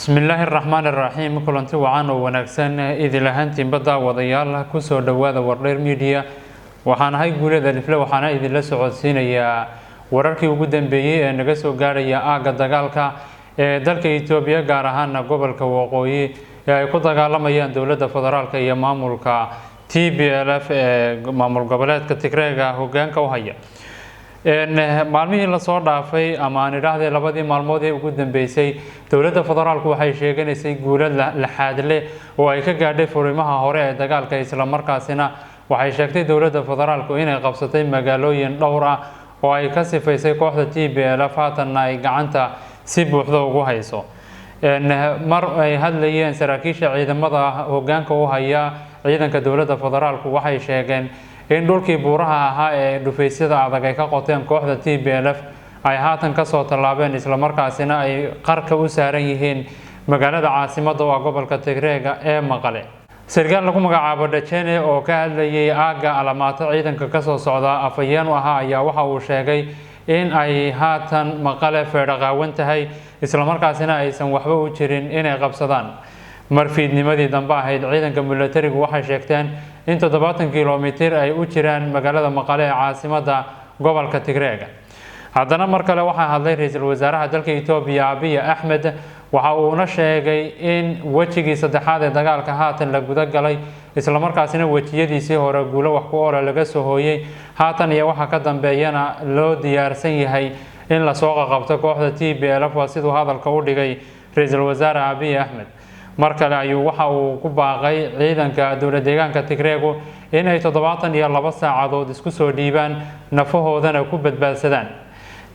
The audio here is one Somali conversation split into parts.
Bismillaahi raxmaan iraxiim. Kulanti wacan oo wanaagsan idil ahaantiinba, daawadayaal, kusoo dhowaada Wardheer Media. Waxaan ahay Guulada Lifle, waxaana idinla socodsiinayaa wararkii ugu dambeeyey ee naga soo gaarhaya aagga dagaalka ee dalka Itoobiya, gaar ahaana gobolka waqooyi ee ay ku dagaalamayaan dowladda federaalka iyo maamulka TPLF ee maamul goboleedka Tigreega hogaanka u haya. Maalmihii lasoo dhaafay, ama aan idhaahdee labadii maalmood ee ugu dambeysay, dowladda federaalku waxay sheeganaysay guulo laxaadle oo ay ka gaadhay furimaha hore ee dagaalka. Islamarkaasina waxay sheegtay dowladda federaalku inay qabsatay magaalooyin dhowr ah oo ay ka sifaysay kooxda TPLF, haatanna ay gacanta si buuxda ugu hayso. Mar ay hadlayeen saraakiisha ciidamada hogaanka u haya ciidanka dowladda federaalku, waxay sheegeen in dhulkii buuraha ahaa ee dhufaysyada adag ay ka qoteen kooxda TPLF ay haatan kasoo tallaabeen, islamarkaasina ay qarka u saaran yihiin magaalada caasimadda oo ah gobolka Tigreega ee Maqale. Sarkaal lagu magacaabo Dhajene oo ka hadlayay aagga Alamaato ciidanka kasoo socda afhayeen u ahaa ayaa waxa uu sheegay in ay haatan Maqale feedhaqaawan tahay, islamarkaasina aysan waxba u jirin inay qabsadaan. Mar fiidnimadii dambe ahayd, ciidanka milatarigu waxay sheegteen in 70 kilomitir ay u jiraan magaalada Maqale ee caasimadda gobolka Tigreega. Haddana mar kale waxaa hadlay ra-iisul wasaaraha dalka Itoobiya, Abiy Axmed. Waxa uuna sheegay in wejigii saddexaad ee dagaalka haatan la guda galay, islamarkaasina wejiyadiisii hore guulo wax ku oola laga soo hooyey, haatan iyo waxa ka dambeeyana loo diyaarsan yahay in lasoo qaqabto kooxda TPLF. Waa siduu hadalka u dhigay ra-iisul wasaare Abiy Axmed. Mar kale ayuu waxa uu ku baaqay ciidanka dowlad deegaanka Tigreegu inay 72 saacadood isku soo dhiibaan, nafahoodana ku badbaadsadaan.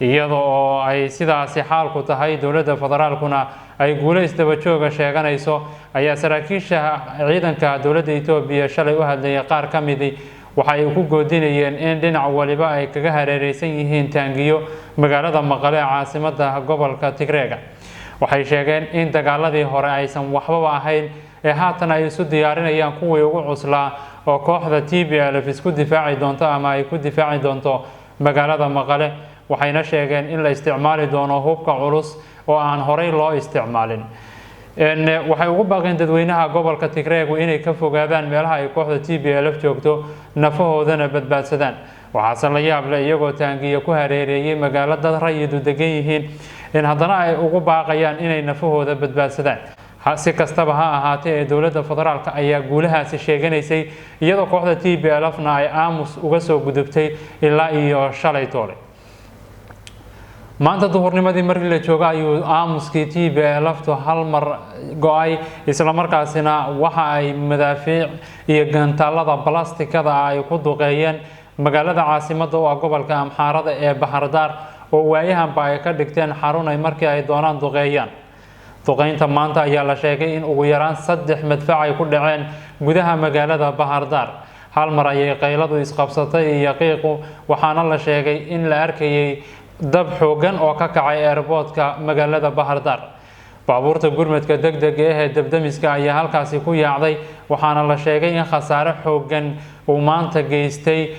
Iyada oo ay sidaasi xaalku tahay, dowladda federaalkuna ay guulo isdaba jooga sheeganayso, ayaa saraakiisha ciidanka dowladda Itoobiya shalay u hadlayay qaar ka midi waxa ay ku goodinayeen in dhinac waliba ay kaga hareereysan yihiin taangiyo magaalada Maqale ee caasimadda gobolka Tigreega. Waxay sheegeen in dagaaladii hore aysan waxbaba ahayn ee haatan ay isu diyaarinayaan kuwii ugu cuslaa oo kooxda TPLF isku difaaci doonto ama ay ku difaaci doonto magaalada Maqale. Waxayna sheegeen in la isticmaali doono hubka culus oo aan horey loo isticmaalin. Waxay ugu baaqeen dadweynaha gobolka Tigreegu inay ka fogaadaan meelaha ay kooxda TPLF joogto, nafahoodana badbaadsadaan. Waxaase la yaab leh, iyagoo taangiyo ku hareereeyay magaalo dad rayidu degan yihiin, in haddana ay ugu baaqayaan inay nafahooda badbaadsadaan. Si kastaba ha ahaatee, ee dowladda federaalka ayaa guulahaasi sheeganaysay, iyadoo kooxda TPLF-na ay aamus uga soo gudubtay ilaa iyo shalay toole. Maanta duhurnimadii markii la jooga ayuu aamuskii TPLF-tu hal mar go-ay, islamarkaasina waxa ay madaafiic iyo gantaalada balastikada ay ku duqeeyeen magaalada caasimadda u ah gobolka Amxaarada ee Baxardaar, oo waayahanba ay ka dhigteen xarun ay markii ay doonaan duqeeyaan. Duqeynta maanta ayaa la sheegay in ugu yaraan 3 madfac ay ku dhaceen gudaha magaalada Bahardaar. Hal mar ayay qayladu isqabsatay iyo qiiqu, waxaana la sheegay in la arkayay dab xooggan oo ka kacay airboodka magaalada Bahardaar. Baabuurta gurmadka degdega ah ee dabdamiska ayaa halkaasi ku yaacday, waxaana la sheegay in khasaare xooggan uu maanta geystay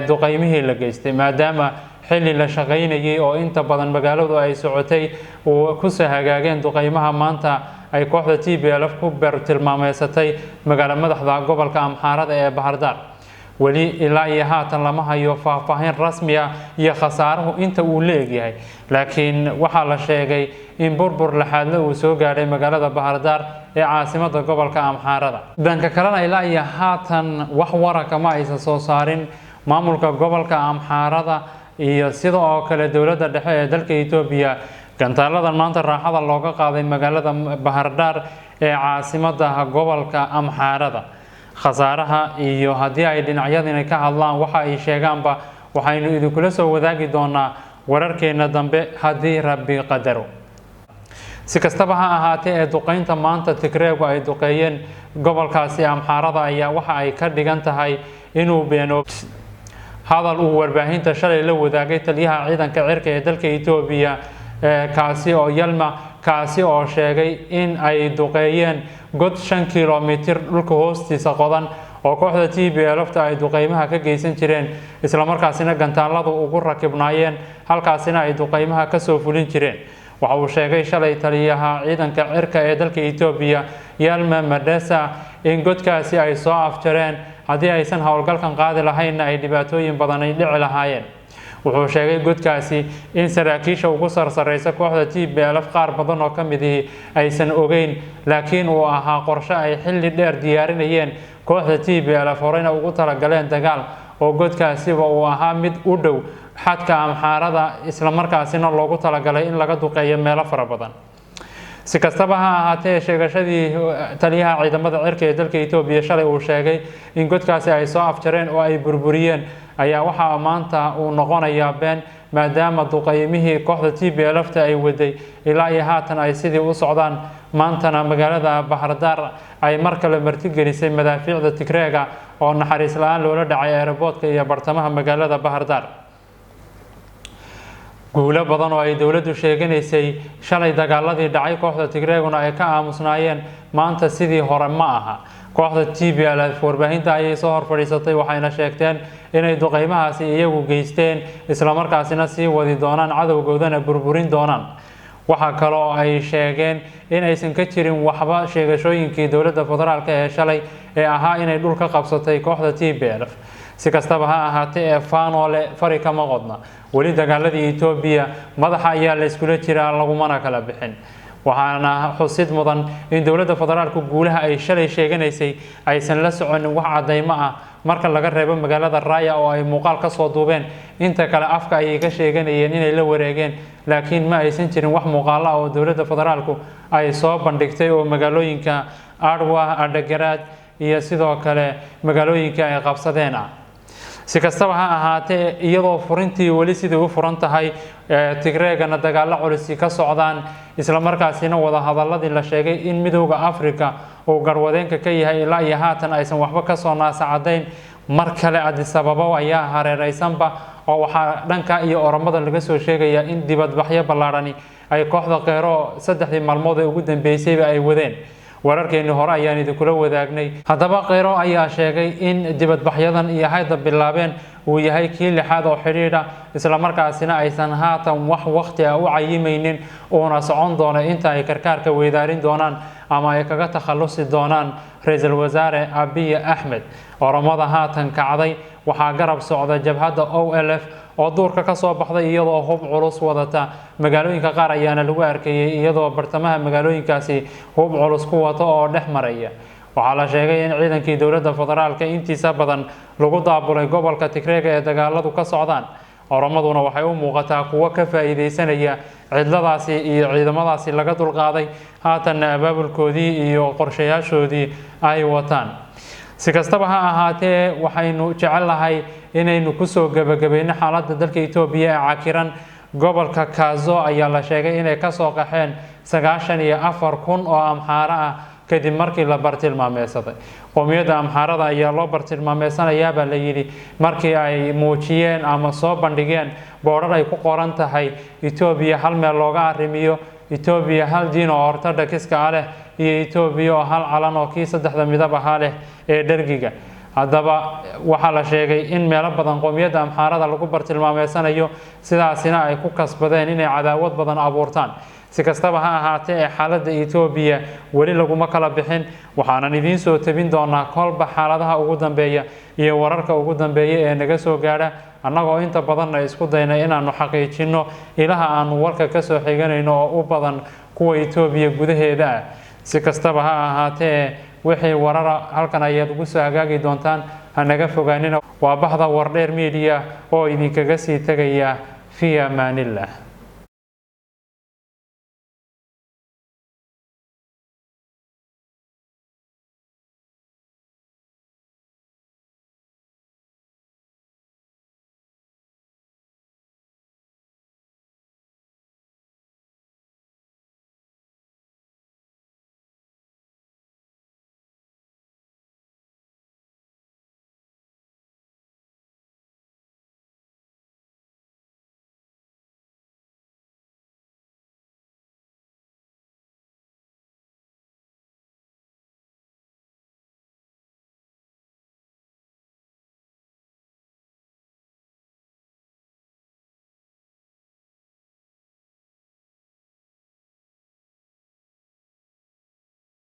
duqeymihii la geystay, maadaama xilli la shaqaynayay oo inta badan magaaladu ay socotay uu kusoo hagaageen duqeymaha maanta ay kooxda TPLF ku tilmaameysatay magaalo madaxda gobolka Amxaarada ee Bahardaar. Weli ilaa iyo haatan lama hayo faahfaahin rasmi ah iyo khasaaruhu inta uu la egyahay, laakiin waxaa la sheegay in burbur laxaadle uu soo gaadhay magaalada Bahardaar ee caasimadda gobolka Amxaarada. Dhanka kalena, ilaa iyo haatan wax waraka ma aysan soo saarin maamulka gobolka Amxaarada iyo sida oo kale dowladda dhexe ee dalka Itoobiya gantaaladan maanta raaxada looga qaaday magaalada Bahardhaar ee caasimadda gobolka Amxaarada. Khasaaraha iyo haddii ay dhinacyadina ka hadlaan waxa ay sheegaanba, waxaynu idinkula soo wadaagi doonaa wararkeena dambe haddii Rabbi qadaro. Si kastaba ha ahaatee, ee duqeynta maanta Tigreegu ay duqeeyeen gobolkaasi Amxaarada ayaa waxa ay ka dhigan tahay inuu beeno hadal uu warbaahinta shalay la wadaagay taliyaha ciidanka cirka ee dalka Itoobiya, kaasi oo Yalma, kaasi oo sheegay in ay duqeeyeen god 5 kilomitir dhulka hoostiisa qodan oo kooxda TPLF-ta ay duqeymaha ka geysan jireen, islamarkaasina gantaaladu ugu rakibnaayeen, halkaasina ay duqeymaha kasoo fulin jireen. Waxa uu sheegay shalay taliyaha ciidanka cirka ee dalka Itoobiya Yalma Merdesa in godkaasi ay soo afjareen, haddii aysan howlgalkan qaadi lahaynna ay dhibaatooyin badan ay dhici lahaayeen. Wuxuu sheegay godkaasi in saraakiisha ugu sarsareysa kooxda TPLF qaar badan oo ka mid ihi aysan ogeyn, laakiin uu ahaa qorshe ay xilli dheer diyaarinayeen kooxda TPLF, horeyna ugu talagaleen dagaal, oo godkaasiba uu ahaa mid u dhow xadka Amxaarada, islamarkaasina loogu talagalay in laga duqeeyo meelo fara badan. Si kastaba ha ahaatee, sheegashadii taliyaha ciidamada cirka ee dalka Itoobiya shalay uu sheegay in godkaasi ay soo afjareen oo ay burburiyeen ayaa waxaa maanta uu noqonayaa been, maadaama duqeymihii kooxda TPLF-ta ay waday ilaa iyo haatan ay sidii u socdaan. Maantana magaalada Bahardar ay mar kale martigelisay madaafiicda Tigreega oo naxariis la-aan loola dhacay aeroboortka iyo bartamaha magaalada Bahardar. Guulo badan oo ay dowladdu sheeganaysay shalay dagaaladii dhacay kooxda Tigreeguna ay ka aamusnaayeen, maanta sidii hore ma aha. Kooxda TPLF warbaahinta ayay soo hor fadhiisatay, waxayna sheegteen inay duqeymahaasi iyagu geysteen, islamarkaasina sii wadi doonaan, cadowgoodana burburin doonaan. Waxaa kaloo ay sheegeen in aysan ka jirin waxba sheegashooyinkii dowladda federaalka ee shalay ee ahaa inay dhul ka qabsatay kooxda TPLF. Si kastaba ha ahaatee, ee Faanoole fari kama qodna, weli dagaaladii Itoobiya madaxa ayaa la iskula jiraa, lagumana kala bixin. Waxaana xusid mudan in dowladda federaalku guulaha ay shalay sheeganaysay aysan la soconin wax cadaymo ah, marka laga reebo magaalada Raaya oo ay muuqaal ka soo duubeen. Inta kale afka ayay ka sheeganayeen inay la wareegeen, laakiin ma aysan jirin wax muuqaalo ah oo dowladda federaalku ay soo bandhigtay oo magaalooyinka Adwa, Adhagaraad iyo sidoo kale magaalooyinka ay qabsadeen ah. Si kastaba ha ahaatee, iyadoo furintii weli sidii u furan tahay, Tigreegana dagaalo culisi ka socdaan, islamarkaasina wada hadaladii la sheegay in Midowda Africa uu garwadeenka ka yahay ilaa iyo haatan aysan waxba kasoo naasacadayn, mar kale Addis Ababa ayaa hareereysanba oo waxaa dhanka iyo Oromada laga soo sheegayaa in dibadbaxyo ballaarhani ay kooxda Qeero 3dii maalmood ee ugu dambeysayba ay wadeen. Wararkeenii hore ayaan idinkula wadaagnay. Haddaba Qeyro ayaa sheegay in dibadbaxyadan iyo hayda bilaabeen uu yahay kii 6aad oo xidhiidha, islamarkaasina aysan haatan wax waqti ah u cayimaynin, uuna socon doono inta ay karkaarka weydaarin doonaan ama ay kaga takhalusi doonaan ra-iisul wasaare Abiy Axmed. Oromada haatan kacday waxaa garab socda jabhadda OLF oo duurka ka soo baxday iyadoo hub culus wadata. Magaalooyinka qaar ayaana lagu arkayay iyadoo bartamaha magaalooyinkaasi hub culus ku wata oo dhex maraya. Waxaa la sheegay in ciidankii dowladda federaalka intiisa badan lagu daabulay gobolka Tigreega ee dagaaladu ka socdaan. Oromaduna waxay u muuqataa kuwo ka faa'iideysanaya cidladaasi iyo ciidamadaasi laga dulqaaday, haatanna abaabulkoodii iyo qorshayaashoodii ay wataan. Si kastaba ha ahaatee, waxaynu jecelnahay inaynu kusoo gebagabayno xaaladda dalka Itoobiya ee cakiran. Gobolka Kaazo ayaa la sheegay inay kasoo qaxeen 94,000 oo Amxaaro ah kadib markii la bartilmaameysaday. Qowmiyadda Amxaarada ayaa loo bartilmaameysanayaa la yidhi markii ay muujiyeen ama soo bandhigeen boodhar ay ku qoran tahay Itoobiya hal meel looga arrimiyo, Itoobiya hal diin oo ortodokska ah leh, iyo Itoobiya oo hal calan oo kii 3da midab ahaa leh ee dhergiga. Haddaba waxaa la sheegay in meelo badan qowmiyadda Amxaarada lagu bartilmaameysanayo, sidaasina ay ku kasbadeen inay cadaawad badan abuurtaan. Si kastaba ha ahaatee, ee xaaladda Itoobiya weli laguma kala bixin. Waxaanan idiin soo tabin doonaa kolba xaaladaha ugu dambeeya iyo wararka ugu dambeeya ee naga soo gaadha, annagoo inta badanna isku dayna inaanu xaqiijinno ilaha aanu warka kasoo xiganayno oo u badan kuwa Itoobiya gudaheeda ah. Si kastaba ha ahaatee, wixii warara halkan ayaad ugu soo hagaagi doontaan, ha naga fogaanina. Waa bahda Wardheer Media oo idinkaga sii tegaya. Fi amaanillah.